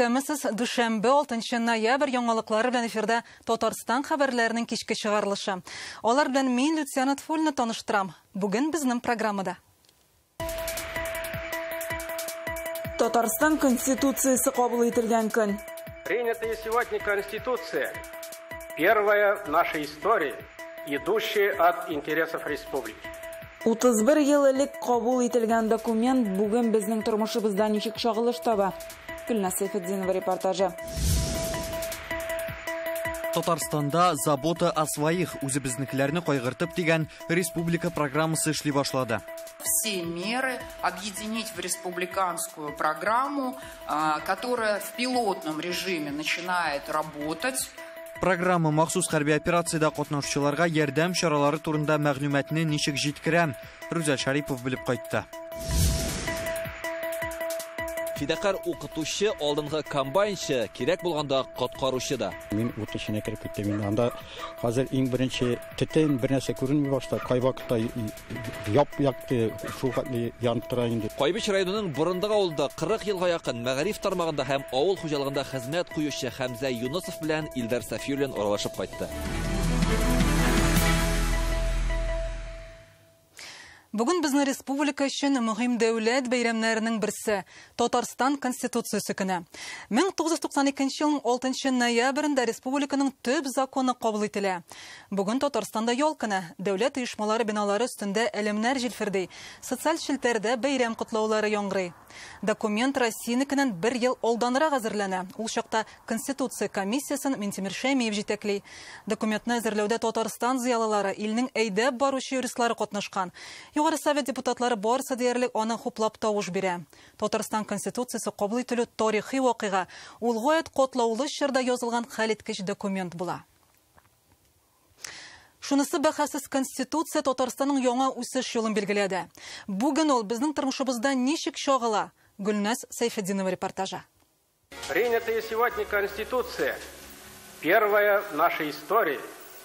Исәнмесез, дүшәмбе 6 ноябрь яңалыклары белән эфирда Татарстан хәбәрләренең кичке чыгарылышы. Алар белән мин Люциана Тфуллина таныштырам. Бүген безнең программада. Татарстан Конституциясе кабул ителгән көн. Принятая сегодня Конституция первая в нашей истории, идущая от интересов республики. 31 ел элек кабул ителгән документ бүген безнең тормышыбызда ничек чагылыш таба? Гөлназ Сәйфетдинова репортажы. Татарстанда «Забота о своих» үзебезнекеләрне кайгыртып дигән республика программасы эшли башлады. Все меры объединить в республиканскую программу, которая в пилотном режиме начинает работать. Программа махсус хәрби операциядә катнашучыларга ярдәм чаралары турында мәгълүматны ничек җиткерә? Рүзәл Шарипов белеп кайтты. Фидакар укытучы, алдынгы комбайнчы, кирәк булганда коткаручы да. Мин ут эченә кереп киттем инде. Анда хәзер иң беренче төтен бер нәрсә күренми башлады. Кайвакытта яп-якты шул хәтле янып тора инде. Кайбыч районының Борындык авылында 40 елга якын мәгариф тармагында һәм авыл хуҗалыгында хезмәт куючы Хәмзә Юнысов белән Илдар Сафиуллин аралашып кайтты. Бүген безнең республика өчен мөһим дәүләт бәйрәмнәренең берсе Татарстан Конституциясе көне. 1992 елның 6 ноябрендә республиканың төп законы кабул ителә. Бүген Татарстанда ял көне, дәүләт оешмалары биналары өстендә әлемнәр җилферди, социаль челтәрдә бәйрәм котлаулары яңгырый. Документ Россиянекеннән бер ел алданрак әзерләнә. Ул чакта Конституция комиссиясен Минтимер Шәймиев җитәкли. Документны әзерләүдә Татарстан зыялылары, илнең әйдәп баручы юристлары катнашкан. Югары Совет депутатлары барысы диярлек аны хуплап тавыш бирә. Татарстан Конституциясе кабул ителү тарихи вакыйга. Ул гаять катлаулы чорда язылган хәлиткеч документ була. Шунысы бәхәссез, Конституция Татарстанның яңа үсеш юлын билгеләде. Бүген ул безнең тормышыбызда ничек чагыла? Гөлназ Сәйфетдинова репортажы. Принятая сегодня Конституция первая в нашей истории,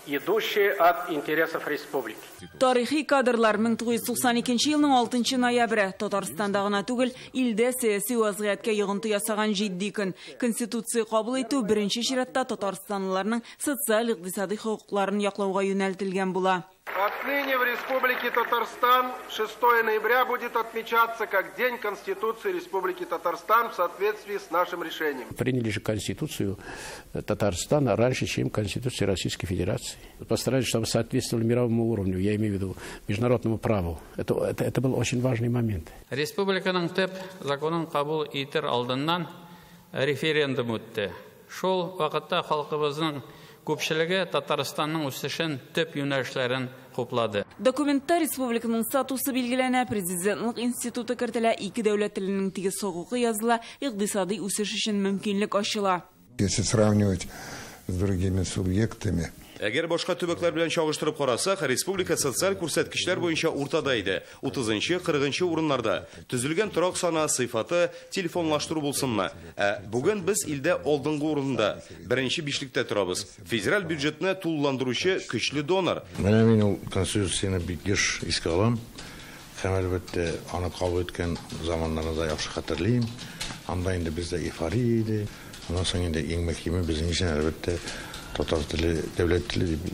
идущие от интересов республики. Тарихи кадрлар 1992 елның 6 ноябре Татарстанда гына түгел, илдә сәяси вазгыятькә йогынты ясаган җитди көн. Конституция кабул итү беренче чиратта татарстанлыларның социаль-икътисади хокукларын яклауга юнәлтелгән була. Отныне в Республике Татарстан 6 ноября будет отмечаться как День Конституции Республики Татарстан в соответствии с нашим решением. Приняли же Конституцию Татарстана раньше, чем Конституцию Российской Федерации. Постарались, чтобы соответствовали мировому уровню, я имею в виду международному праву. Это был очень важный момент. Республиканың төп законын кабул итер алдыннан референдум үтте. Шул вакытта халкыбызның күпчелеге Татарстанның үсешен төп юнәлешләрен хуплады. Документта республиканың статусы билгеләнә, президентлык институты кертелә, ике дәүләт теленең тигез хокукы языла, икътисади үсеш өчен мөмкинлек ачыла. Если сравнивать с другими субъектами, Әгәр башка төбәкләр белән чагыштырып карасак, республика социаль күрсәткечләр буенча уртада иде. 30-нчы, 40-нчы урыннарда. Төзелгән торак саны, сыйфаты, телефонлаштыру булсынмы? Ә бүген без илдә алдынгы урында, беренче бишлектә торабыз. Федераль бюджетны тулыландыручы көчле донор. Менә мин ул Конституцияне бик еш искә алам. Һәм әлбәттә аны кабул иткән заманнарны да яхшы хәтерлим. Анда инде бездә эйфория иде. Аннан соң инде иң мөһиме безнең өчен әлбәттә татар теле, дәүләт теле дип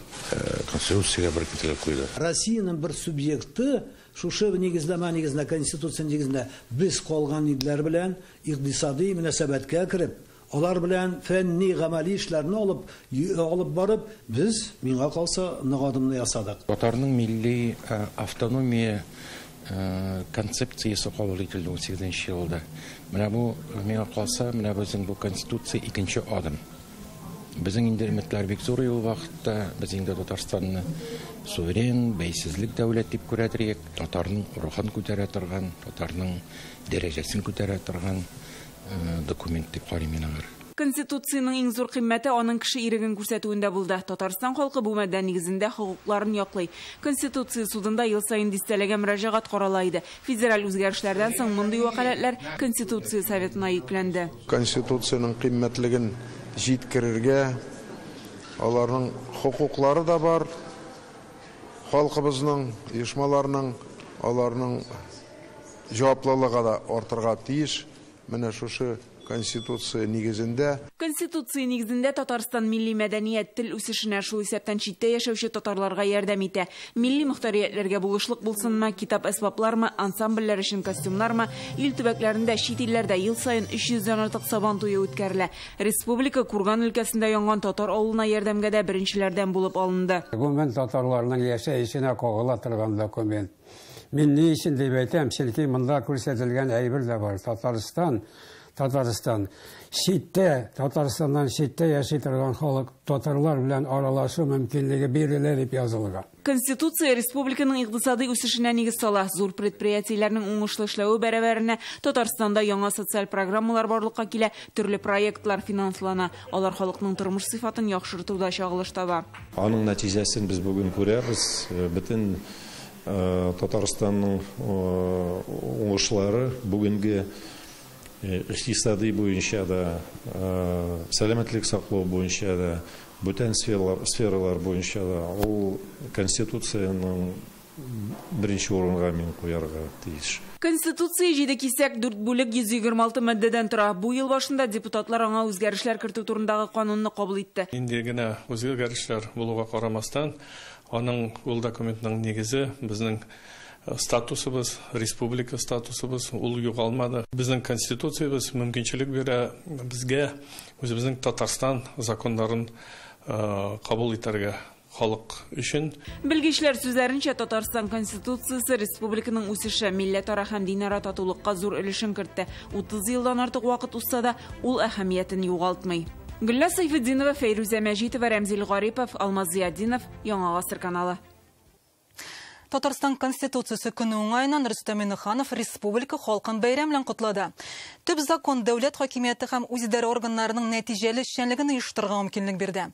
Конституциягә беркетелеп куйды. Россиянең бер субъекты шушы нигезләмә нигезендә, Конституция нигезендә без калган илләр белән икътисади мөнәсәбәткә кереп, алар белән фәнни гамәли эшләрне алып барып, без, миңа калса, нык адымны ясадык. Татарның милли автономия концепциясе кабул ителде 18 елда. Менә бу, миңа калса, менә безнең бу Конституция икенче адым. Безнең инде өметләр бик зур ул вакытта. Без инде Татарстанны суверен, бәйсезлек дәүләт дип күрә идек. Татарның рухын күтәрә торган, татарның дәрәҗәсен күтәрә торган документ дип карыйм мин аңар. Конституциянең иң зур кыйммәте аның кеше иреген күрсәтүендә булды. Татарстан халкы бу маддә нигезендә хокукларын яклый. Конституция судында ел саен дистәләгән мөрәҗәгать карала иде. Федераль үзгәрешләрдән соң мондый вәкаләтләр Конституция советына йөкләнде. Конституциянең кыйммәтлеген җиткерергә, аларның хокуклары да бар, халкыбызның, оешмаларның, аларның җаваплылыгы да артырга тиеш. Менә шушы Конституция нигезендә. Конституция нигезендә Татарстан милли мәдәният, тел үсешенә, шул исәптән читтә яшәүче татарларга ярдәм итә. Милли мохтариятләргә булышлык булсынмы, китап әсбаплармы, ансамбльләр өчен костюмнармы, ил төбәкләрендә, чит илләрдә ел саен 300дән артык сабан туе үткәрелә. Республика Курган өлкәсендә янган татар авылына ярдәмгә дә беренчеләрдән булып алынды. Гомумән татарларның яшәешенә кагыла торган документ. Мин ни өчен дип әйтәм, чөнки монда күрсәтелгән әйбер дә бар. Татарстан читтә, Татарстаннан читтә яши торган халык татарлар белән аралашу мөмкинлеге бирелә дип язылган. Конституция республиканың икътисади үсешенә нигез сала. Зур предприятиеләрнең уңышлы эшләве бәрабәренә Татарстанда яңа социаль программалар барлыкка килә, төрле проектлар финанслана. Алар халыкның тормыш сыйфатын яхшыртуда чагылыш таба. Аның нәтиҗәсен без бүген күрәбез. Бөтен Татарстанның уңышлары бүгенге икътисади буенча да, сәламәтлек саклау буенча да, бүтән сфералар буенча да ул Конституциянең беренче урынга мин куярга тиеш. Конституция 7 кисәк 4 бүлек 126 маддәдән тора. Бу ел башында депутатлар аңа үзгәрешләр кертү турындагы канунны кабул итте. Инде генә үзгәрешләр булуга карамастан, аның ул документның нигезе безнең статусыбыз, республика статусыбыз ул югалмады. Безнең конституциябез мөмкинчелек бирә безгә үзебезнең Татарстан законнарын кабул итәргә халык өчен. Белгечләр сүзләренчә, Татарстан Конституциясе республиканың үсеше, милләтара һәм динара татулыкка зур өлешен кертте. 30 елдан артык вакыт узса да, ул әһәмиятен югалтмый. Гөлназ Сайфетдинова, Фәйрүзә Мәҗитова, Рәмзил Гарипов, Алмаз Зиятдинов, Яңа Гасыр каналы. Татарстан Конституциясе көне уңаеннан Рөстәм Миңнеханов республика халкын бәйрәм белән котлады. Төп закон дәүләт хакимияте һәм үзидарә органнарының нәтиҗәле эшчәнлеген оештырырга мөмкинлек бирде.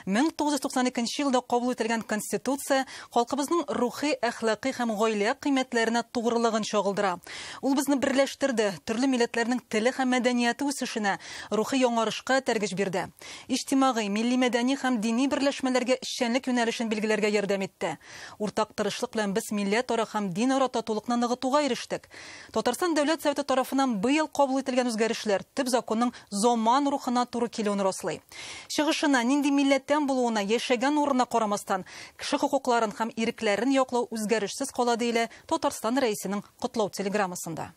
1992 елда кабул ителгән Конституция халкыбызның рухи, әхлакый һәм гаилә кыйммәтләренә тугрылыгын чагылдыра. Ул безне берләштерде, төрле милләтләрнең теле һәм мәдәнияте үсешенә, рухи яңарышка этәргеч бирде. Иҗтимагый, милли мәдәни һәм дини берләшмәләргә эшчәнлек юнәлешен билгеләргә ярдәм итте. Уртак тырышлык белән без милләтара һәм динара татулыкны ныгытуга ирештек. Татарстан Дәүләт Советы тарафыннан быел кабул ителгән үзгәрешләр төп законның заман рухына туры килүен раслый. Чыгышына нинди милләттән булуына, яшәгән урынына карамастан, кеше хокукларын һәм ирекләрен яклау үзгәрешсез кала, диелә Татарстан Рәисенең котлау телеграммасында.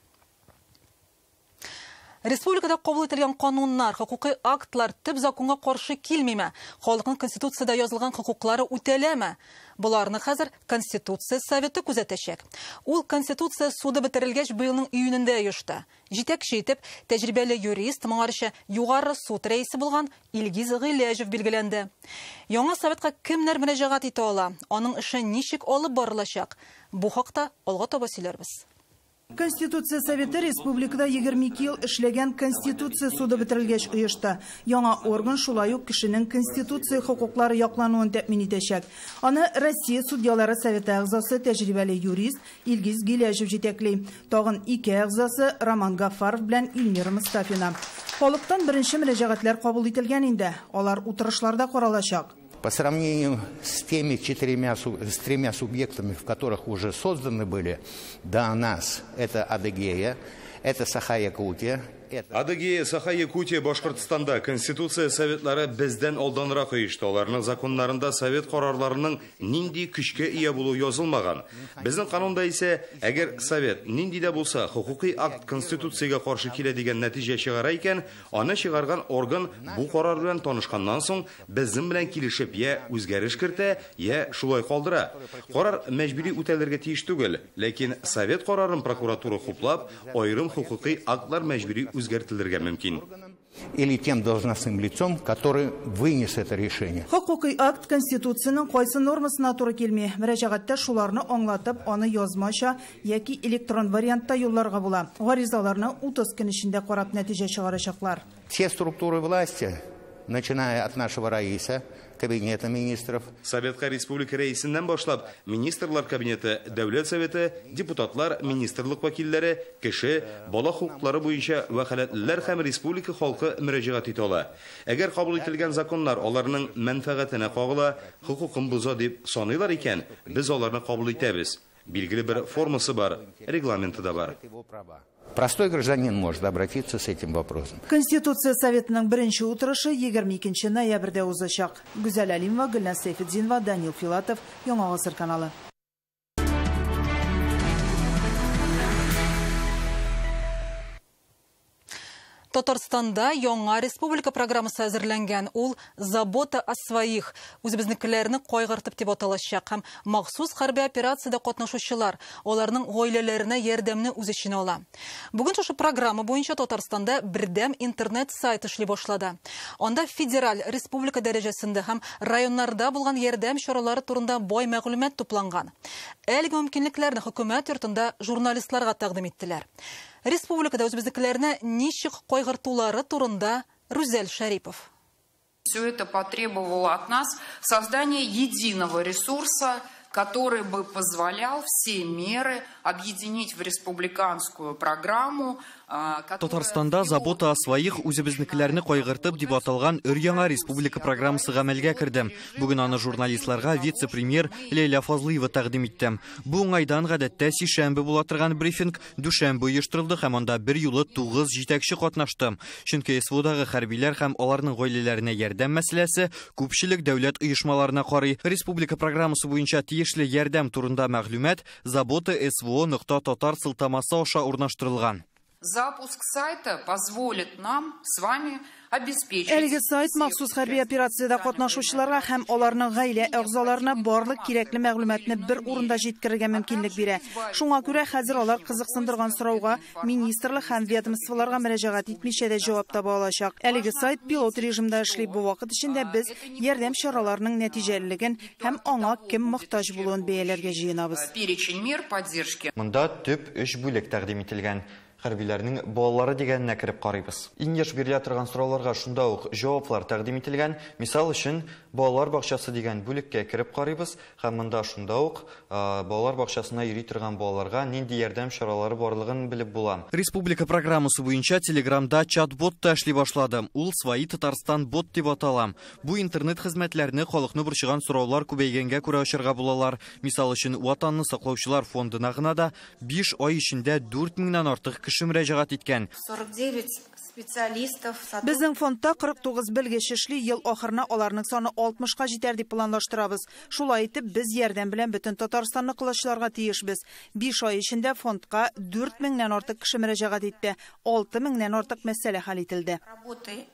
Республикада кабул ителгән кануннар, хокукый актлар төп законга каршы килмиме? Халыкның Конституциядә язылган хокуклары үтәләме? Боларны хәзер Конституция Советы күзәтәчәк. Ул Конституция суды бетерелгәч быелның июнендә оешты. Җитәкче итеп тәҗрибәле юрист, моңарчы Югары суд рәисе булган Илгиз Гыйләҗев билгеләнде. Яңа советка кемнәр мөрәҗәгать итә ала? Аның эше ничек алып барылачак? Бу хакта алга таба сөйләрбез. Конституция Советы республикада 22 ел эшләгән Конституция суды бетерелгәч оешты. Яңа орган шулай ук кешенең конституция хокуклары яклануын тәэмин итәчәк. Аны Россия судьялары советы әгъзасы, тәҗрибәле юрист Илгиз Гыйләҗев җитәкли. Тагын ике әгъзасы Роман Гафаров белән Эльмира Мустафина. Халыктан беренче мөрәҗәгатьләр кабул ителгән инде. Алар утырышларда каралачак. По сравнению с теми тремя субъектами, в которых уже созданы были до нас, это Адыгея, это Саха-Якутия. Адыгея, Саха-Якутия, Башкортстанда Конституция советлары бездән алданрак оешты. Аларның законнарында совет карарларының нинди көчкә ия булуы язылмаган. Безнең канунда исә, әгәр совет нинди дә булса хокукый акт Конституциягә каршы килә дигән нәтиҗә чыгара икән, аны чыгарган орган бу карар белән танышканнан соң безнең белән килешеп я үзгәреш кертә, я шулай калдыра. Карар мәҗбүри үтәлергә тиеш түгел, ләкин совет карарын прокуратура хуплап, аерым хокукый актлар мәҗбүри үзгәртелергә мөмкин. Или тем должностным лицом, который вынес это решение. Хокукый акт Конституциянең кайсы нормасына туры килми. Мөрәҗәгатьтә шуларны аңлатып, аны язмача яки электрон вариантта юлларга була. Гаризаларны 30 көн эчендә карап нәтиҗә чыгарачаклар. Все структуры власти, начиная от нашего раиса, кабинета министров. Советка республика рәисеннән башлап, министрлар кабинеты, дәүләт советы, депутатлар, министрлык вәкилләре, кеше, бала хокуклары буенча вәкаләтлеләр һәм республика халкы мөрәҗәгать итә ала. Әгәр кабул ителгән законнар аларның мәнфәгатенә кагыла, хокукын боза дип саныйлар икән, без аларны кабул итәбез. Билгеле бер формасы бар, регламенты да бар. Простой гражданин может обратиться с этим вопросом. Конституция Советының беренче утырышы 22 ноябрьдә узачак. Гүзәл Алимова, Гөлназ Сәйфетдинова, Данил Филатов, Яңа Гасыр каналы. Татарстанда яңа республика программасы әзерләнгән. Ул «Забота о своих», үзебезнекеләрне кайгыртып дип аталачак һәм махсус хәрби операциядә катнашучылар, аларның гаиләләренә ярдәмне үз эченә ала. Бүген шушы программа буенча Татарстанда бердәм интернет сайт эшли башлады. Анда федераль, республика дәрәҗәсендә һәм районнарда булган ярдәм чаралары турында бай мәгълүмат тупланган. Әлеге мөмкинлекләрне хөкүмәт йортында журналистларга тәкъдим иттеләр. Республикада үзебезнекеләрне ничек кайгыртулары турында Рүзәл Шәрипов. Все это потребовало от нас создания единого ресурса, который бы позволял все меры объединить в республиканскую программу. Татарстанда «Забота о своих», үзебезнекеләрне кайгыртып дип аталган өр-яңа республика программасы гамәлгә керде. Бүген аны журналистларга вице-премьер Ләйлә Фазлыева тәкъдим итте. Бу уңайдан гадәттә сишәмбе була торган брифинг дүшәмбе оештырылды һәм анда бер юлы 9 җитәкче катнашты. Чөнки СВОдагы хәрбиләр һәм аларның гаиләләренә ярдәм мәсьәләсе күпчелек дәүләт оешмаларына карый. Республика программасы буенча тиешле ярдәм турында мәгълүмат забота.сво.татар сылтамасы аша урнаштырылган. Запуск сайта позволит нам с вами обеспечить... Әлеге сайт махсус хәрби операциядә катнашучыларга һәм аларның гаилә әгъзаларына барлык кирәкле мәгълүматны бер урында җиткерергә мөмкинлек бирә. Шуңа күрә хәзер алар кызыксындырган сорауга министрлык һәм ведомстволарга мөрәҗәгать итмичә дә җавап таба алачак. Әлеге сайт пилот режимда эшли. Бу вакыт эчендә без ярдәм чараларының нәтиҗәлелеген һәм аңа кем мохтаҗ булуын бәяләргә җыенабыз. Перечень мер поддержки. Монда төп 3 бүлек тәкъдим ителгән. Хәрбиләрнең балалары дигәненә кереп карыйбыз. Иң еш бирелә торган сорауларга шунда ук җаваплар тәкъдим ителгән. Мисал өчен, балалар бакчасы дигән бүлеккә кереп карыйбыз һәм монда шунда ук балалар бакчасына йөри торган балаларга нинди ярдәм чаралары барлыгын белеп була. Республика программасы буенча Телеграмда чат-бот та эшли башлады. Ул «Свои Татарстан бот» дип атала. Бу интернет хезмәтләрне халыкны борчыган сораулар күбәйгәнгә күрә ачарга булалар. Мисал өчен, Ватанны саклаучылар фондына гына да 5 ай эчендә 4000-нән артык кеше мөрәҗәгать иткән. 49 специалистов. Безнең фондта 49 белгеч эшли, ел ахырына аларның саны 60-ка җитәр дип планлаштырабыз. Шулай итеп, без ярдәм белән бөтен Татарстанны колачларга тиешбез. 5 ай эчендә фондка 4000-нән артык кеше мөрәҗәгать итте. 6000-нән артык мәсьәлә хәл ителде. Работы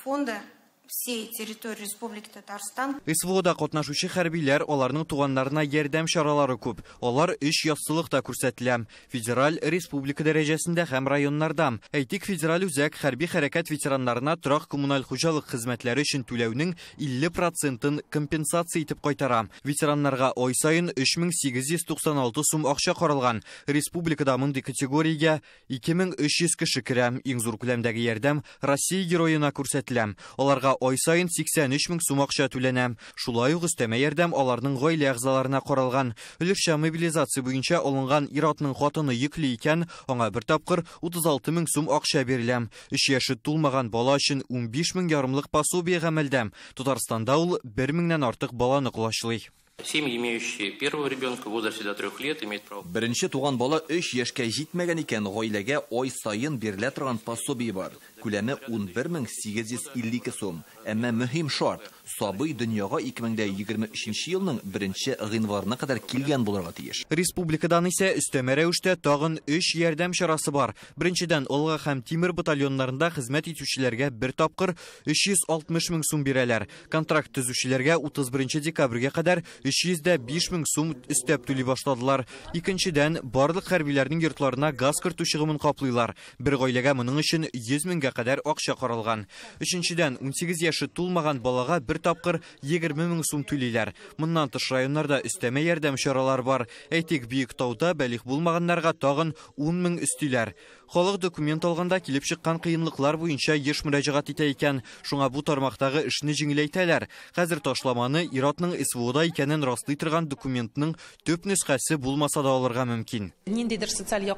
фонда всей территории Республики Татарстан. СВОда катнашучы хәрбиләр, аларның туганнарына ярдәм чаралары күп. Алар 3 яссылыкта күрсәтелә. Федераль, республика дәрәҗәсендә һәм районнарда. Әйтик, федераль үзәк хәрби хәрәкәт ветераннарына торак коммуналь хуҗалык хезмәтләре өчен түләүнең 50%-ын компенсация итеп кайтара. Ветераннарга ай саен 3896 сум акча каралган. Республикада мондый категориягә 2300 кеше керә. Иң зур күләмдәге ярдәм Россия героена күрсәтелә. Аларга ай саен 83 мең сум акча түләнә. Шулай ук өстәмә ярдәм аларның гаилә әгъзаларына каралган. Өлешчә мобилизация буенча алынган ир-атның хатыны йөкле икән, аңа бер тапкыр 36 мең сум акча бирелә. 3 яше тулмаган бала өчен 15 мең ярымлык пособие гамәлдә. Татарстанда ул 1 меңнән артык баланы колачлый. Семьи, имеющие первого ребенка в возрасте до 3 лет, имеют право. Беренче туган бала 3 яшькә җитмәгән икән, гаиләгә ай саен бирелә торган пособие бар. Күләме 11852 сум. Әмма мөһим шарт: сабый дөньяга 2023 елның 1 гыйнварына кадәр килгән булырга тиеш. Республикадан исә өстәмә рәвештә тагын 3 ярдәм чарасы бар. Беренчедән, Алга һәм Тимер батальоннарында хезмәт итүчеләргә бер тапкыр 360 мең сум бирәләр. Контракт төзүчеләргә 31 декабрьгә кадәр 305 мең сум өстәп түли башладылар. Икенчедән, барлык хәрбиләрнең йортларына газ кертү чыгымын каплыйлар. Бер гаиләгә моның өчен 100 меңгә кадәр акча каралган. Өченчедән, 18 яше тулмаган балага бер тапкыр 20 мең сум түлиләр. Моннан тыш районнарда өстәмә ярдәм чаралары бар. Әйтик, Биектауда бәлигъ булмаганнарга тагын 10 мең өстиләр. Халык документ алганда килеп чыккан кыенлыклар буенча еш мөрәҗәгать итә икән. Шуңа бу тармактагы эшне җиңеләйтәләр. Хәзер ташламаны ир-атның СВОда икәнен раслый торган документның төп нөсхәсе булмаса да алырга мөмкин. Ниндидер социаль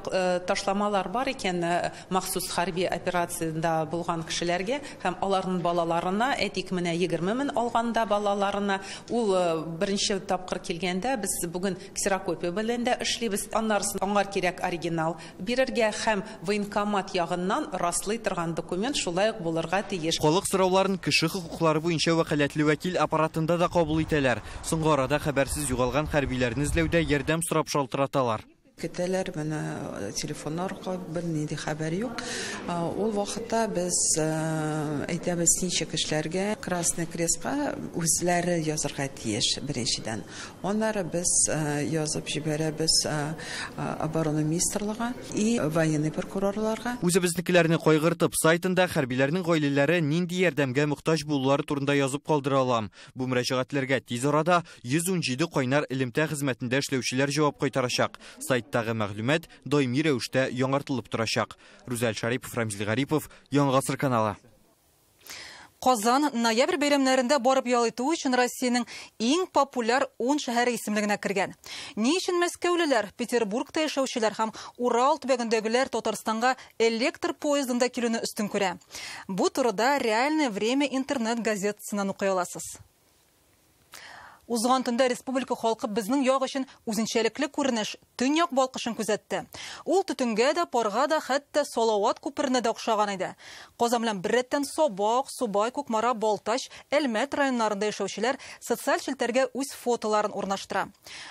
ташламалар бар икән махсус хәрби операциядә булган кешеләргә һәм аларның балаларына, әйтик, менә 20 мең алганда балаларына, ул беренче тапкыр килгәндә без бүген ксерокопия белән дә эшлибез. Аннары аңар кирәк оригинал бирергә һәм военкомат ягыннан раслый торган документ шулай ук булырга тиеш. Халык сорауларын кеше хокуклары буенча вәкаләтле вәкил аппаратында да кабул итәләр. Соңгы арада хәбәрсез югалган хәрбиләрне эзләүдә ярдәм сорап шалтыраталар. Көтәләр, менә телефоннар бернинди хәбәр юк. Ул вакытта без әйтәбез ничек эшләргә. Красный Крестка үзләре язырга тиеш беренчедән. Аннары без язып җибәрәбез оборона министрлыгына и военный прокурорларга. Үзебезнекеләрне кайгыртып сайтында хәрбиләрнең гаиләләре нинди ярдәмгә мохтаҗ булулары турында язып калдыра алам. Бу мөрәҗәгатьләргә тиз арада 117 кайнар элемтә хезмәтендә эшләүчеләр җавап кайтарачак. Сайттагы мәгълүмат даими рәвештә яңартылып торачак. Рүзәл Шарипов, Рамзил Гарипов, Яңа Гасыр каналы. Казан ноябрь бәйрәмнәрендә барып ял итү өчен Россиянең иң популяр 10 шәһәре исемлегенә кергән. Ни өчен мәскәүлеләр, Петербургта яшәүчеләр һәм Урал төбәгендәгеләр Татарстанга электр поездында килүне өстен күрә? Бу турыда «Реальное время» интернет газетасыннан укый аласыз. Узган төндә республика халкы безнең як өчен үзенчәлекле күренеш төньяк балкышын күзәтте. Ул төтенгә дә, парга да, хәтта Салават күперенә дә охшаган иде. Казан белән беррәттән Сабак, Субай, Кукмара, Балтач, Әлмәт районнарында яшәүчеләр социаль челтәргә үз фотоларын урнаштыра.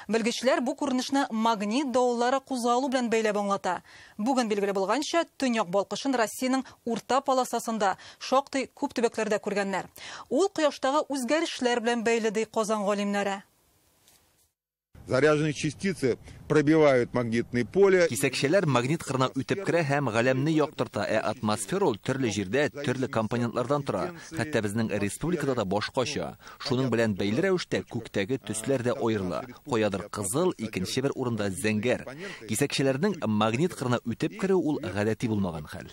Белгечләр бу күренешне магнит давыллары кузгалу белән бәйләп аңлата. Бүген билгеле булганча, төньяк балкышын Россиянең урта полосасында шактый күп төбәкләрдә күргәннәр. Ул кояштагы үзгәрешләр белән бәйле, ди Казан галимнәре. Заряженные частицы пробивают магнитное поле. Кисәкчәләр магнит кырына үтеп керә һәм галәмне яктырта, ә атмосфера ул төрле җирдә төрле компонентлардан тора. Хәтта безнең республикада да башкача. Шуның белән бәйле рәвештә күктәге төсләр дә аерыла. Каядыр кызыл, икенче бер урында зәңгәр. Кисәкчәләрнең магнит кырына үтеп керү ул гадәти булмаган хәл.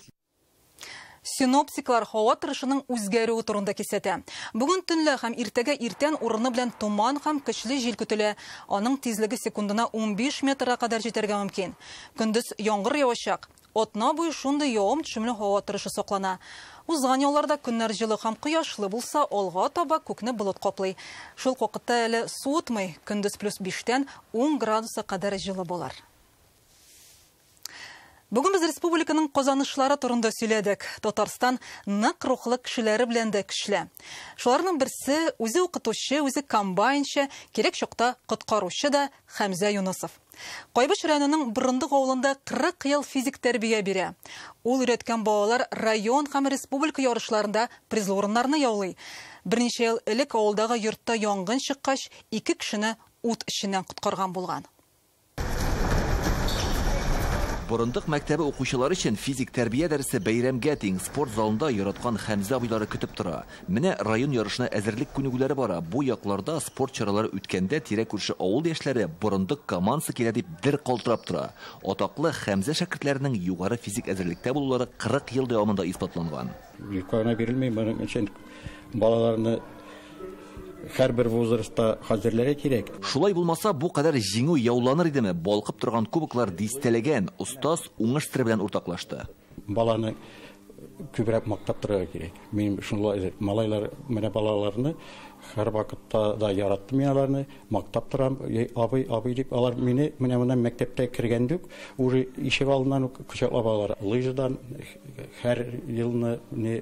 Синоптиклар һава торышының үзгәрүе турында кисәтә. Бүген төнлә һәм иртәгә иртән урыны белән томан һәм көчле җил көтелә. Аның тизлеге секундына 15 метрга кадәр җитәргә мөмкин. Көндез яңгыр явачак. Атна буе шундый явым-төшемле һава торышы саклана. Узган ялларда көннәр җылы һәм кояшлы булса, алга таба күкне болыт каплый. Шул вакытта әле суытмый, көндез плюс 5-тән 10 градуска кадәр җылы булыр. Бүген без республиканың казанышлары турында сөйләдек. Татарстан нык рухлы кешеләре белән дә көчле. Шуларның берсе үзе укытучы, үзе комбайнчы, кирәк чакта коткаручы да Хәмзә Юнысов. Кайбыч районының Борындык авылында 40 ел физик тәрбия бирә. Ул өйрәткән балалар район һәм республика ярышларында призлы урыннарны яулый. Берничә ел элек авылдагы йортта янгын чыккач, 2 кешене ут эченнән коткарган булган. Борындык мәктәбе укучылары өчен физик тәрбия дәресе бәйрәмгә тиң. Спорт залында яраткан Хәмзә абыйлары көтеп тора. Менә район ярышына әзерлек күнегүләре бара. Бу якларда спорт чаралары үткәндә тирә-күрше авыл яшьләре Борындык командасы килә дип дер калтырап тора. Атаклы Хәмзә шәкертләренең югары физик әзерлектә булулары 40 ел дәвамында исбатланган. Юкка гына бирелми, моның өчен балаларны һәрбер возрастта хәзерләргә кирәк. Шулай булмаса, бу кадәр җиңү яуланыр идеме? Балкып торган кубоклар дистәләгән. Остаз уңыш сере белән уртаклашты. Баланы күбрәк мактап торырга кирәк. Мин шулай малайлар, менә балаларны һәр вакытта да яраттым мин аларны, мактап торам, абый, абый дип алар мине менә моннан мәктәптә кергәндә үк уже ишек алдыннан ук кочаклап алалар. Лыжадан һәр елны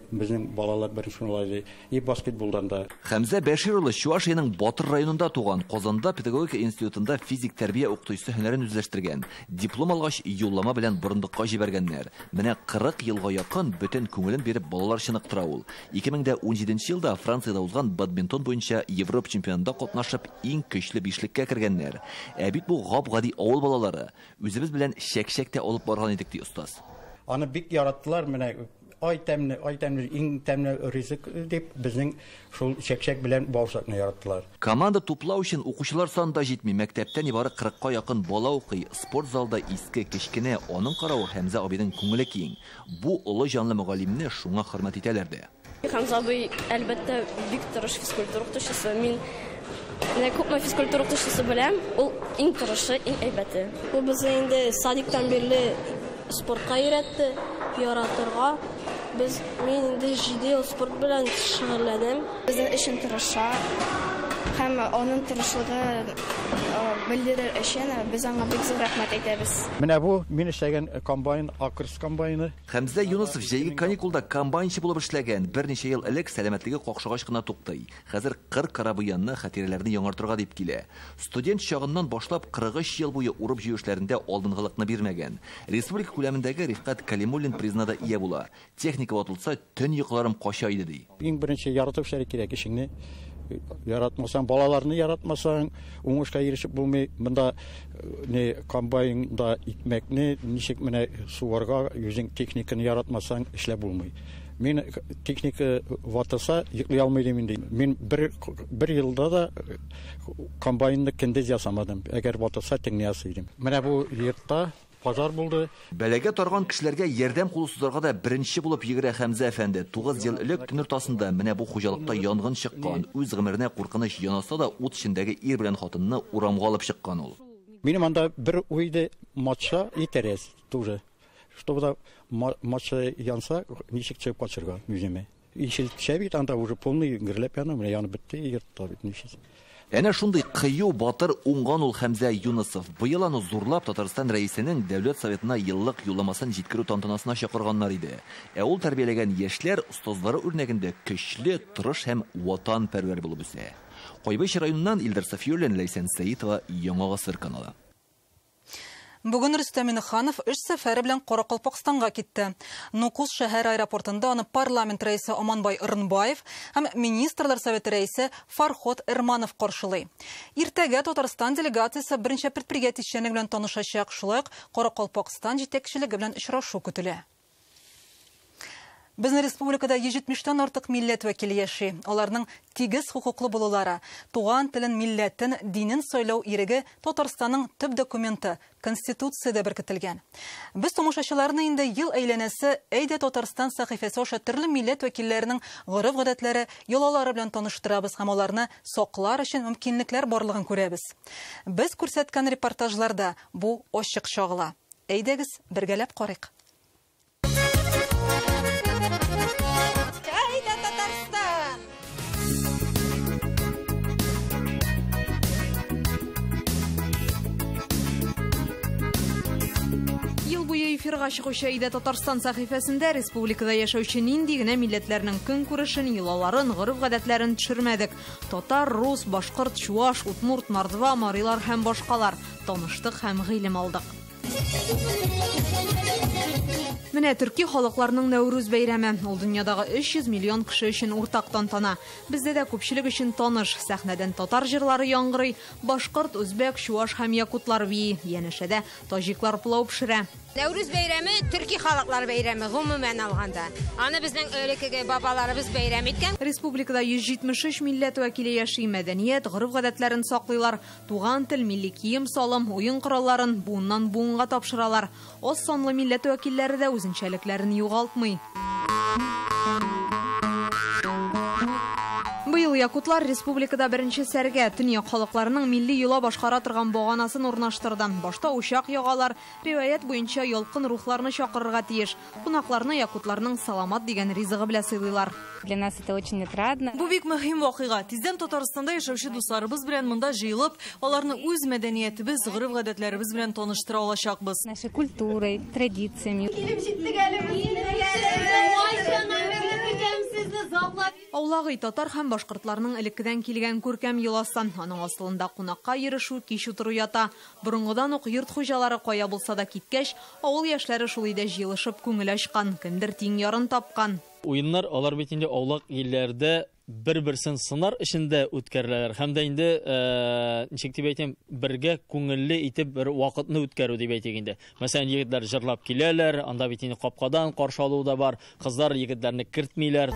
безнең балалар беренче шулай и баскетболдан да. Хәмзә Бәшир улы Чувашиянең Батыр районында туган. Казанда педагогика институтында физик тәрбия укытучысы һөнәрен үзләштергән. Диплом алгач, юллама белән Борындыкка җибәргәннәр. Менә 40 елга якын бөтен күңелен биреп балалар чыныктыра ул. 2017 елда Франциядә узган бадминтон буенча Европа чемпионатында катнашып, иң көчле бишлеккә кергәннәр. Ә бит бу гап-гади авыл балалары. Үзебез белән чәк-чәк тә алып барган идек, ди остаз. Аны бик яраттылар, менә Ай тәмле, ай тәмле, иң тәмле ризык дип безнең шул чәкчәк белән баурсакны яраттылар. Команда туплау өчен укучылар саны да җитми. Мәктәптә нибары 40-ка якын бала укый. Спорт залда иске, кечкенә, аның каравы Хәмзә абыйның күңеле киң. Бу олы җанлы мөгаллимне шуңа хөрмәт итәләр дә. Хәмзә абый, әлбәттә, бик тырыш физкультура укытучысы. Мин менә күпме физкультура укытучысы беләм, ул иң тырышы, иң әйбәте. Ул безне инде садиктан бирле спортка өйрәтте, яратырга. Без, мин инде 7 ел спорт белән шөгыльләнәм. Безнең өчен тырыша һәм аның тырышлыгын белдерер өчен без аңа бик зур рәхмәт әйтәбез. Менә бу мин эшләгән комбайн, Акрс комбайны. Хәмзә Юнысов җәйге каникулда комбайнчы булып эшләгән. Берничә ел элек сәламәтлеге какшагач кына туктый. Хәзер кыр корабы янына хатирәләрне яңартырга дип килә. Студент чагыннан башлап 43 ел буе урып-җыю эшләрендә алдынгылыкны бирмәгән. Республика күләмендәге Рифкать Калимуллин призына да ия була. Техника ватылса, төн йокыларым кача иде ди. Иң беренче яратып эшләргә кирәк эшеңне. Яратмасаң, балаларны яратмасаң, уңышка ирешеп булмый. Монда не комбайнда икмәкне ничек менә сугарга, үзең техниканы яратмасаң эшләп булмый. Мин техника ватылса йоклый алмый идем инде. Мин бер елда да комбайнны көндез ясамадым. Әгәр ватылса, төнне ясый идем. Менә бу йортта пожар булды. Бәлагә тарган кешеләргә ярдәм кулы сузарга да беренче булып йөгерә Хәмзә әфәнде. 9 ел элек төн уртасында менә бу хуҗалыкта янгын чыккан. Үз гомеренә куркыныч янаса да ут эчендәге ир белән хатынны урамга алып чыккан ул. Минем анда бер уйды матча и тәрәз тоже. Чтобы да матча янса, ничек чыгып качырга үземә. Ишел төшә бит, анда уже полный гөрләп яна, менә янып бетте, йортта бит ничек. Әнә шундый кыю, батыр, уңган ул Хәмзә Юнысов. Быел аны зурлап Татарстан рәисенең Дәүләт Советына еллык юлламасын җиткерү тантанасына чакырганнар иде. Ә ул тәрбияләгән яшьләр остазлары үрнәгендә көчле, тырыш һәм ватанпәрвәр булып үсә. Кайбыч районыннан Илдар Сафиуллин, Ләйсән Сәитова, Яңа Гасыр каналы. Бүген Рөстәм Миңнеханов эш сәфәре белән Каракалпакстанга китте. Нукус шәһәр аэропортында аны парламент рәисе Аманбай Ырынбаев һәм Министрлар Советы рәисе Фарход Эрманов каршылый. Иртәгә Татарстан делегациясе берничә предприятие эшчәнлеге белән танышачак, шулай ук Каракалпакстан җитәкчелеге белән очрашу көтелә. Безнең республикада 170-тән артык милләт вәкиле яши. Аларның тигез хокуклы булулары, туган телен, милләтен, динен сайлау иреге Татарстанның төп документы Конституциядә беркетелгән. Без тамашачыларны инде ел әйләнәсе Әйдә Татарстан сәхифәсе аша төрле милләт вәкилләренең гореф-гадәтләре, йолалары белән таныштырабыз һәм аларны саклар өчен мөмкинлекләр барлыгын күрәбез. Без күрсәткән репортажларда бу ачык чагыла. Әйдәгез, бергәләп карыйк. Ел буе эфирга чыгучы Әйдә Татарстан сәхифәсендә республикада яшәүче нинди генә милләтләрнең көнкүрешен, йолаларын, гореф-гадәтләрен төшермәдек. Татар, рус, башкорт, чуаш, удмурт, мордва, марилар һәм башкалар. Таныштык һәм гыйлем алдык. Менә төрки халыкларның Нәүрүз бәйрәме. Ул дөньядагы 300 миллион кеше өчен уртак тантана. Бездә дә күпчелек өчен таныш. Сәхнәдән татар җырлары яңгырый, башкорт, үзбәк, чуаш һәм якутлар бии. Янәшәдә таҗиклар пылау пешерә. Нәүрүз бәйрәме төрки халыклар бәйрәме гомумән алганда. Аны безнең элеккеге бабаларыбыз бәйрәм иткән. Республикада 173 милләт вәкиле яши, мәдәният, гореф-гадәтләрен саклыйлар. Туган тел, милли кием салым, уен коралларын буыннан буынга тапшыралар. Аз санлы милләт вәкилләре дә үзенчәлекләрен югалтмый. Быел якутлар республикада беренче сәргә төньяк халыкларының милли йола башкара торган баганасын урнаштырды. Башта учак ягалар, риваять буенча ялкын рухларны чакырырга тиеш. Кунакларны якутларның саламат дигән ризыгы белән сыйлыйлар. Для нас это очень отрадно. Бу бик мөһим вакыйга. Тиздән Татарстанда яшәүче дусларыбыз белән монда җыелып, аларны үз мәдәниятебез, гореф-гадәтләребез белән таныштыра алачакбыз. Нашей культурой, традициями. Килеп җиттек әле без. Аулагый татар һәм башкортларның элеккедән килгән күркәм йоласы. Аның асылында кунакка йөрешү, кич утыру ята. Борынгыдан ук йорт хуҗалары кая булса да киткәч, авыл яшьләре шул өйдә җыелышып күңел ачкан, кемдер тиң ярын тапкан. Уеннар алар бит инде аулак илләрдә бер-берсен сынар өчен дә үткәреләләр. Һәм дә инде, ничек дип әйтим, бергә күңелле итеп бер вакытны үткәрү дип әйтик инде. Мәсәлән, егетләр җырлап киләләр, анда бит инде капкадан каршы алу да бар, кызлар егетләрне кертмиләр.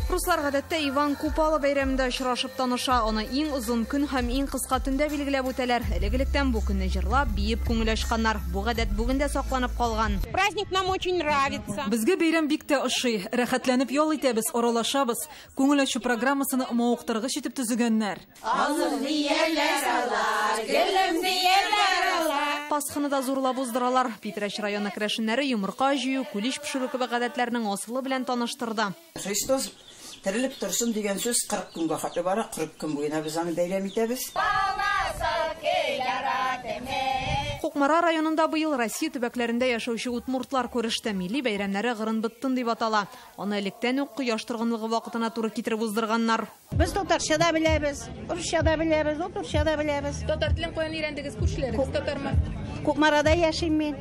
Руслар гадәттә Иван Купала бәйрәмендә очрашып таныша. Аны иң озын көн һәм иң кыска төндә билгеләп үтәләр. Элек-электән бу көнне җырлап, биеп күңел ачканнар. Бу гадәт бүген дә сакланып калган. Праздник нам очень нравится. Безгә бәйрәм бик тә ошый. Рәхәтләнеп ял итәбез, аралашабыз. Күңел ачу программасын мавыктыргыч итеп төзегәннәр. Пасханы да зурлап уздыралар. Питрәч районы керәшеннәре йомырка җыю, кулич пешерү кебек гадәтләрнең асылы белән таныштырды. Христос терелеп торсын дигән сүз 40 көнгә хәтле бара, 40 көн буена без аны бәйрәм итәбез. Кукмара районында быел Россия төбәкләрендә яшәүче удмуртлар күреште. Милли бәйрәмнәре Гырынбыттын дип атала. Аны электән үк кояш торгынлыгы вакытына туры китереп уздырганнар. Без татарча да беләбез, русча да беләбез, удмуртча да беләбез. Татар телен каян өйрәндегез, күршеләрегез татармы? Кукмарада яшим мин.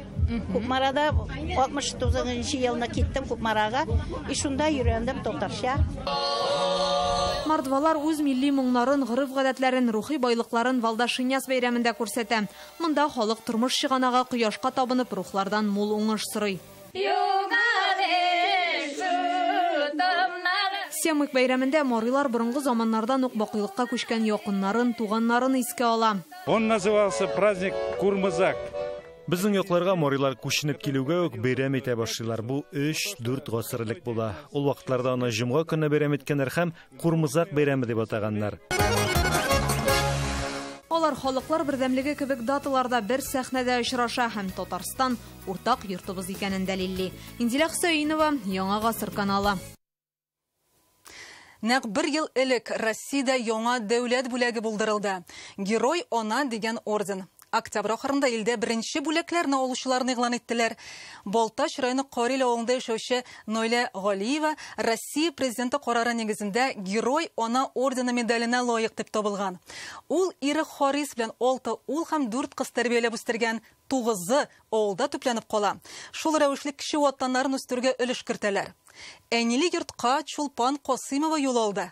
Кукмарада 69 елны киттем Кукмарага, и шунда өйрәндем татарча. Мордвалар үз милли моңнарын, гореф-гадәтләрен, рухи байлыкларын Валдашиняс бәйрәмендә күрсәтә. Монда халык тормыш чыганагы кояшка табынып, рухлардан мул уңыш сорый. Семык бәйрәмендә марилар борынгы заманнардан ук бакыйлыкка күчкән якыннарын, туганнарын искә ала. Он назывался праздник Курмызак. Безнең якларга марилар күченеп килүгә үк бәйрәм итә башлыйлар. Бу 3-4 гасыр элек була. Ул вакытларда аны җомга көнне бәйрәм иткәннәр һәм Курмызак бәйрәме дип атаганнар. Алар халыклар бердәмлеге кебек даталарда бер сәхнәдә очраша һәм Татарстан уртак йортыбыз икәнен дәлилли. Индилә Хөсәенова, Яңа Гасыр каналы. Нәкъ бер ел элек Россиядә яңа дәүләт бүләге булдырылды. Герой ана дигән орден. Октябрь ахырында илдә беренче бүләкләрне алучыларны игълан иттеләр. Балтач районы Карил авылында яшәүче Наилә Галиева Россия президенты карары нигезендә Герой ана ордены медаленә лаек дип табылган. Ул ире Харис белән 6 ул һәм 4 кыз тәрбияләп үстергән, 9-ы авылда төпләнеп кала. Шул рәвешле кеше ватаннарын үстерүгә өлеш кертәләр. Әниле йортка Чулпан Касыймова юл алды.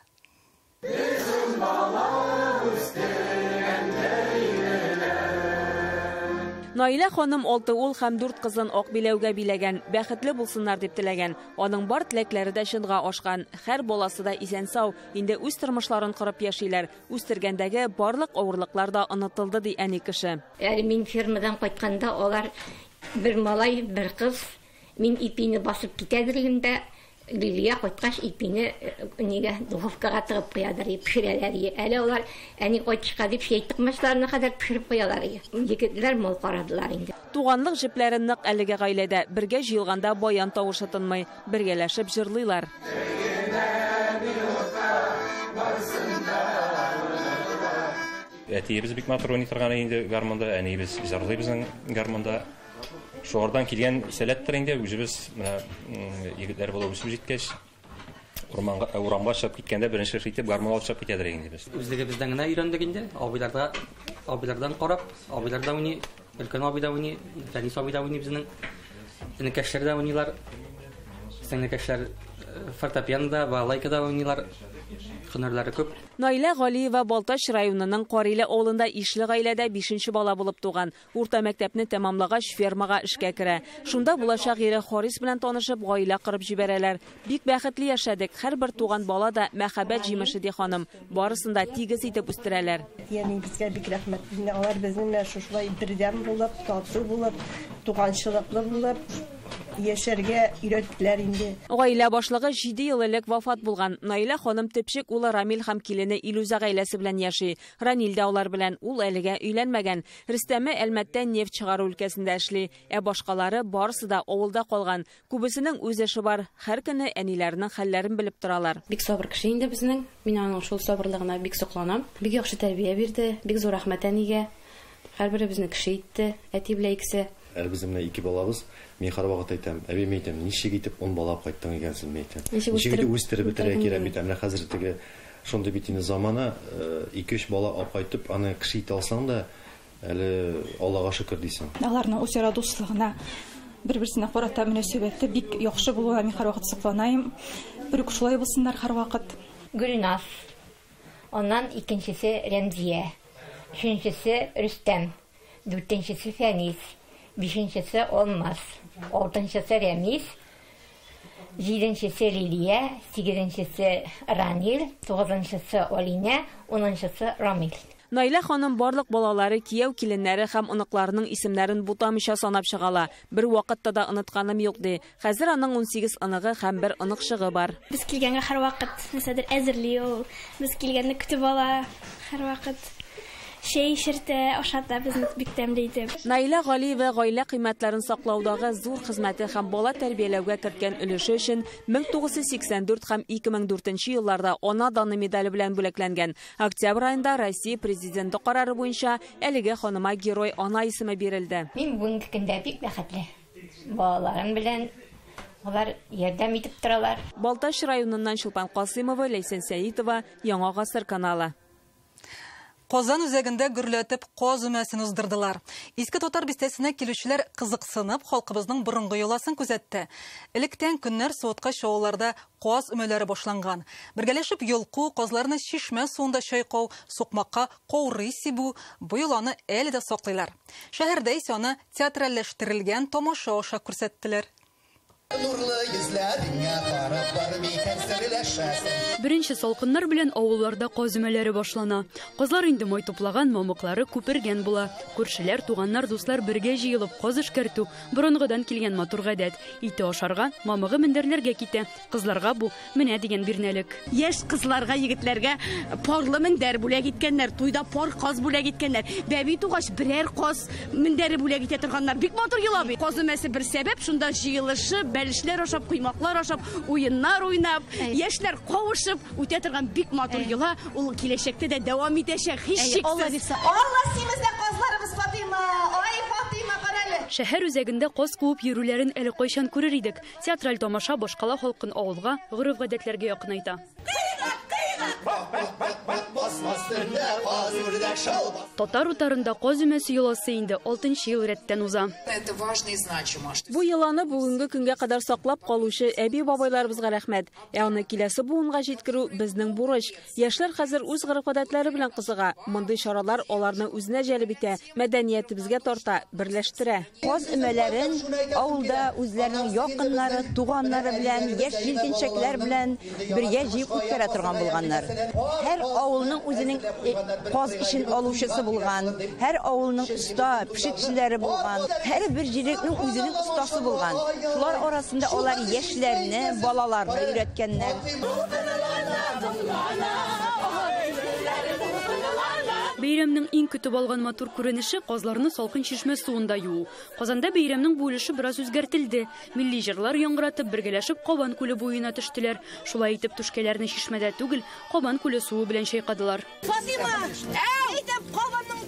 Наилә ханым 6 ул һәм 4 кызын ак биләүгә биләгән, бәхетле булсыннар дип теләгән. Аның бар теләкләре дә чынга ашкан. Һәр баласы да исән-сау, инде үз тормышларын корып яшиләр. Үстергәндәге барлык авырлыклар да онытылды, ди әни кеше. Әле мин фермадан кайтканда алар бер малай, бер кыз, мин ипине басып китәдер идем дә, Лилия кайткач ипине нигә духовкага тыгып куядыр, пешерәләр. Әле алар әни кайтышка дип чәй тыкмачларына кадәр пешереп куялар. Егетләр мал карадылар инде. Туганлык җепләре нык әлеге гаиләдә. Бергә җыелганда баян тавышы тынмый, бергәләшеп җырлыйлар. Әтиебез бик матур уйный торган инде гармунда, әниебез җырлый безнең гармунда. Шуардан килгән сәләттер инде, үзебез менә егетләр булып үсеп җиткәч, урамга чыгып киткәндә беренче эш итеп гармун алып чыгып китәдер инде без. Үзлегебездән генә өйрәндек инде, абыйлардан карап, абыйлар да уйный, өлкән абый да уйный, Фәнис абый да уйный безнең, энекәшләр дә уйныйлар. Энекәшләр фортепианода, балалайкада уйныйлар. Һөнәрләре күп. Наилә Галиева Балтач районының Кариле авылында ишле гаиләдә 5-нче бала булып туган. Урта мәктәпне тәмамлагач фермага эшкә керә. Шунда булачак ире Харис белән танышып гаилә корып җибәрәләр. Бик бәхетле яшәдек. Һәрбер туган бала да мәхәббәт җимеше, ди ханым. Барысын да тигез итеп үстерәләр. Әтиәнең безгә бик рәхмәт. Алар безнең белән шушылай бердәм булып, тату булып, туганчылыклы булып яшәргә өйрәттеләр инде. Гаилә башлыгы 7 ел элек вафат булган. Наилә ханым төпчек улы Рамил һәм килене Илүзә гаиләсе белән яши. Ранил дә алар белән, ул әлегә өйләнмәгән. Рөстәме Әлмәттә нефть чыгару өлкәсендә эшли. Ә башкалары барысы да авылда калган. Күбесенең үз эше бар. Һәр көне әниләренең хәлләрен белеп торалар. Бик сабыр кеше инде безнең. Мин аның шул сабырлыгына бик сокланам. Бик яхшы тәрбия бирде. Бик зур рәхмәт әнигә. Һәрберебезне кеше итте. Әти белән икесе. Әле безнең менә 2 балабыз. Мин һәрвакыт әйтәм, әби, мин әйтәм, ничек итеп 10 бала алып кайттың икәнсең, мин әйтәм. Ничек итеп үстереп бетерергә кирәк бит. Менә хәзер теге шундый бит инде замана, 2-3 бала алып кайтып, аны кеше итә алсаң да, әле Аллага шөкер дисең. Аларның үзара дуслыгына Бер-берсенә карата мөнәсәбәте бик яхшы булуына мин һәрвакыт сокланайым. Бер үк шулай булсыннар һәрвакыт. Гөлназ. Аннан икенчесе Рәмзия, өченчесе Рөстәм, дүртенчесе Фәнис, бишенчесе Алмаз, алтынчысы Рәмис, җиденчесе Лилия, сигезенчесе Ранил, тугызынчысы Алинә, унынчысы Рамил. Наилә ханым барлык балалары, кияү киленнәре һәм оныкларының исемнәрен бутамыйча санап чыга ала. Бер вакытта да онытканым юк ди. Хәзер аның 18 оныгы һәм бер оныкчыгы бар. Без килгәнгә һәрвакыт нәрсәдер әзерли ул. Без килгәнне көтеп ала, һәрвакыт чәй эчертә, ашата безне бик тәмле итеп. Наилә Галиева гаилә кыйммәтләрен саклаудагы зур хезмәте һәм бала тәрбияләүгә керткән өлеше өчен 1984 һәм 2004 елларда Ана даны медале белән бүләкләнгән. Октябрь аенда Россия президенты карары буенча әлеге ханыма Герой ана исеме бирелде. Мин бүгенге көндә бик бәхетле. Балаларым белән алар ярдәм итеп торалар. Балтач районыннан Чулпан Касыймова, Ләйсән Сәитова, Яңа Гасыр каналы. Казан үзәгендә гөрләтеп каз өмәсен уздырдылар. Иске Татар бистәсенә килүчеләр кызыксынып халкыбызның борынгы йоласын күзәтте. Электән көннәр суыткач авылларда каз өмәләре башланган. Бергәләшеп йолку, казларны чишмә суында чайкау, сукмакка каурый сибү бу йоланы әле дә саклыйлар. Шәһәрдә исә аны театральләштерелгән тамаша аша күрсәттеләр. Нурлы йөзләреңә карап барып икән серләшәсең. Беренче салкыннар белән авылларда каз өмәләре башлана. Казлар инде май туплаган, мамыклары күпергән була. Күршеләр, туганнар, дуслар бергә җыелып каз эшкәртү борынгыдан килгән матур гадәт. Ите ашарга, мамыгы мендәрләргә китә. Кызларга бу менә дигән бирнәлек. Яшь кызларга, егетләргә парлы мендәр бүләк иткәннәр, туйда пар каз бүләк иткәннәр. Бәби тугач берәр каз мендәре бүләк итә торганнар. Бик матур йола бит. Каз өмәсе бер сәбәп, шунда җыелышып, бәлешләр ашап, коймаклар ашап, уеннар уйнап, яшьләр кавышып үтә торган бик матур йола. Ул киләчәктә дә дәвам итәчәк, һичшиксез. Алла симездә казларыбыз, Фатыйма! Ай, Фатыйма, карале! Шәһәр үзәгендә каз куып йөрүләрен әле кайчан күрер идек. Театраль тамаша башкала халкын авылга, гореф-гадәтләргә якынайта. Татар утарында каз өмәсе йоласы инде 6 ел рәттән уза. Бу йоланы бүгенге көнгә кадәр саклап калучы әби-бабайларыбызга рәхмәт. Ә аны киләсе буынга җиткерү безнең бурыч. Яшьләр хәзер үз гореф-гадәтләре белән кызыга. Мондый чаралар аларны үзенә җәлеп итә, мәдәниятебезгә тарта, берләштерә. Каз өмәләрен авылда үзләренең якыннары, туганнары белән, яшь җилкенчәкләр белән бергә җыеп үткәрә торган булганнар. Һәр авылның үзенең каз эшен алучысы булган, һәр авылның оста пешекчеләре булган, һәр бер җирлекнең үзенең остасы булган. Шулар арасында алар яшьләрне, балаларны өйрәткәннәр. Бәйрәмнең иң көтеп алган матур күренеше казларны салкын чишмә суында юу. Казанда бәйрәмнең бу өлеше бераз үзгәртелде. Милли җырлар яңгыратып, бергәләшеп Кабан күле буена төштеләр. Шулай итеп түшкәләрне чишмәдә түгел, Кабан күле суы белән чайкадылар. Фатыйма, әйтеп Кабанның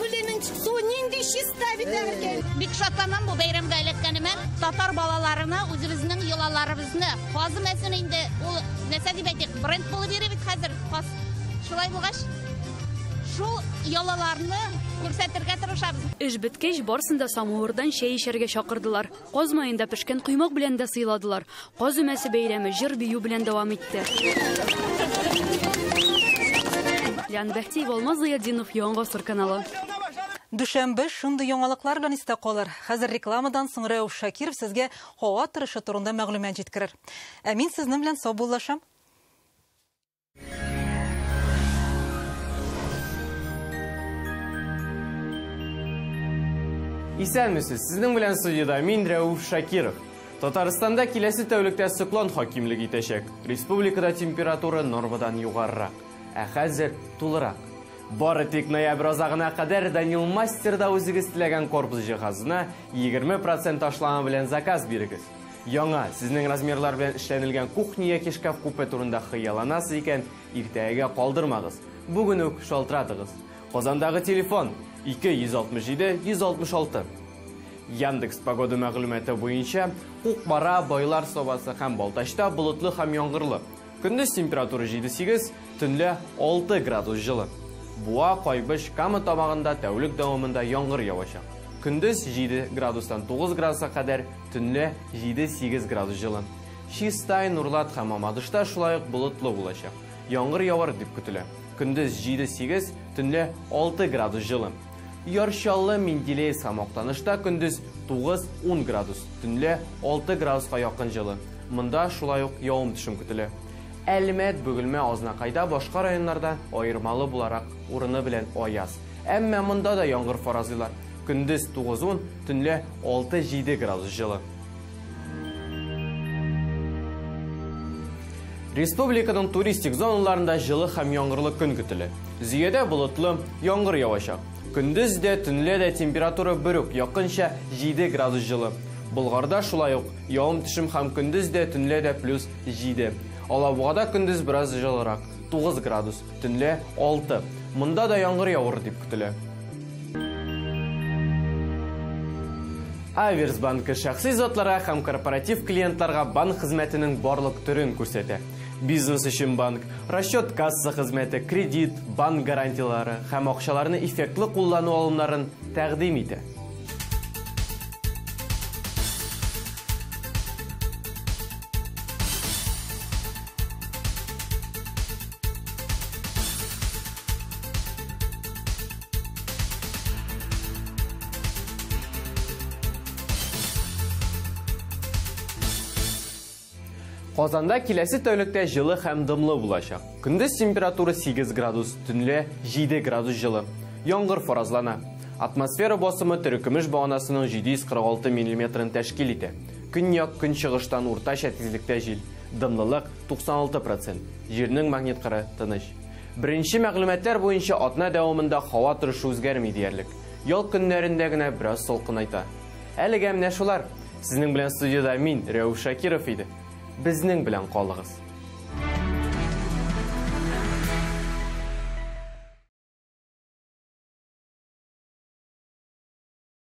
күленең суы нинди чиста бит әле. Бик шатланам бу бәйрәмгә эләккәнемә. Татар балаларына үзебезнең йолаларыбызны, каз өмәсен инде ул нәрсә дип әйтик, бренд булып йөри бит хәзер каз. Шулай булгач, шул йолаларны күрсәтергә тырышабыз. Эш беткәч, барсын да самавырдан чәй эчәргә чакырдылар. Каз маенда пешкән коймак белән дә сыйладылар. Каз өмәсе бәйрәме җыр-бию белән дәвам итте. Лиана Бәхтиева, Алмаз Зыятдинов, Яңа Гасыр каналы. Дүшәмбе шундый яңалыклар белән истә калыр. Хәзер рекламадан соң Рәүф Шакиров сезгә һава торышы турында мәгълүмат җиткерер. Ә мин сезнең белән саубуллашам. Исәнмесез, сезнең белән студияда мин Рәүф Шакиров. Татарстанда киләсе тәүлектә циклон хакимлек итәчәк. Республикада температура нормадан югарырак, ә хәзер тулырак. Бары тик ноябрь азагына кадәр Данил Мастерда үзегез теләгән корпус җиһазына 20% ташлама белән заказ бирегез. Яңа, сезнең размерлар белән эшләнелгән кухня яки шкаф-купе турында хыялланасыз икән, иртәгә калдырмагыз. Бүген үк шалтыратыгыз. Казандагы телефон 267 166. Яндекс погода мәгълүматы буенча Кукмара, Байлар Сабасы һәм Балтачта болытлы һәм яңгырлы. Көндез температура 7-8, төнлә 6 градус җылы. Буа, Кайбыч, Кама тамагында тәүлек дәвамында яңгыр явачак. Көндез 7 градустан 9 градуска кадәр, төнлә 7-8 градус җылы. Чистай, Нурлат һәм Мамадышта шулай ук болытлы булачак. Яңгыр явар дип көтелә. Көндез 7-8, төнлә 6 градус җылы. Яр Чаллы, Менделеевск һәм Актанышта көндез 9-10 градус, төнлә 6 градуска якын җылы. Монда шулай ук явым-төшем көтелә. Әлмәт, Бөгелмә, Азнакайда башка районнарда аермалы буларак урыны белән аяз. Әмма монда да яңгыр фаразлыйлар. Көндез 9-10, төнлә 6-7 градус җылы. Республиканың туристик зоналарында җылы һәм яңгырлы көн көтелә. Зөядә болытлы, яңгыр явачак. Көндез дә, төнлә дә температура бер үк, якынча 7 градус җылы. Болгарда шулай ук явым-төшем һәм көндез дә, төнлә дә плюс 7. Алабугада көндез бераз җылырак, 9 градус, төнлә 6. Монда да яңгыр явыр дип көтелә. Аверс банкы шәхси затларга һәм корпоратив клиентларга банк хезмәтенең барлык төрен күрсәтә. Бизнес өчен банк, расчет касса хезмәте, кредит, банк гарантияләре һәм акчаларны эффектлы куллану алымнарын тәкъдим итә. Казанда киләсе тәүлектә җылы һәм дымлы булачак. Көндез температура 8 градус, төнлә 7 градус җылы. Яңгыр фаразлана. Атмосфера басымы терекөмеш баганасының 746 миллиметрын тәшкил итә. Көньяк көнчыгыштан уртача тизлектә җил. Дымлылык 96%. Җирнең магнит кыры тыныч. Беренче мәгълүматлар буенча атна дәвамында һава торышы үзгәрми диярлек. Ял көннәрендә генә бераз салкынайта. Әлегә менә шулар. Сезнең белән студияда мин, Рәүф Шакиров иде. Безнең белән калыгыз.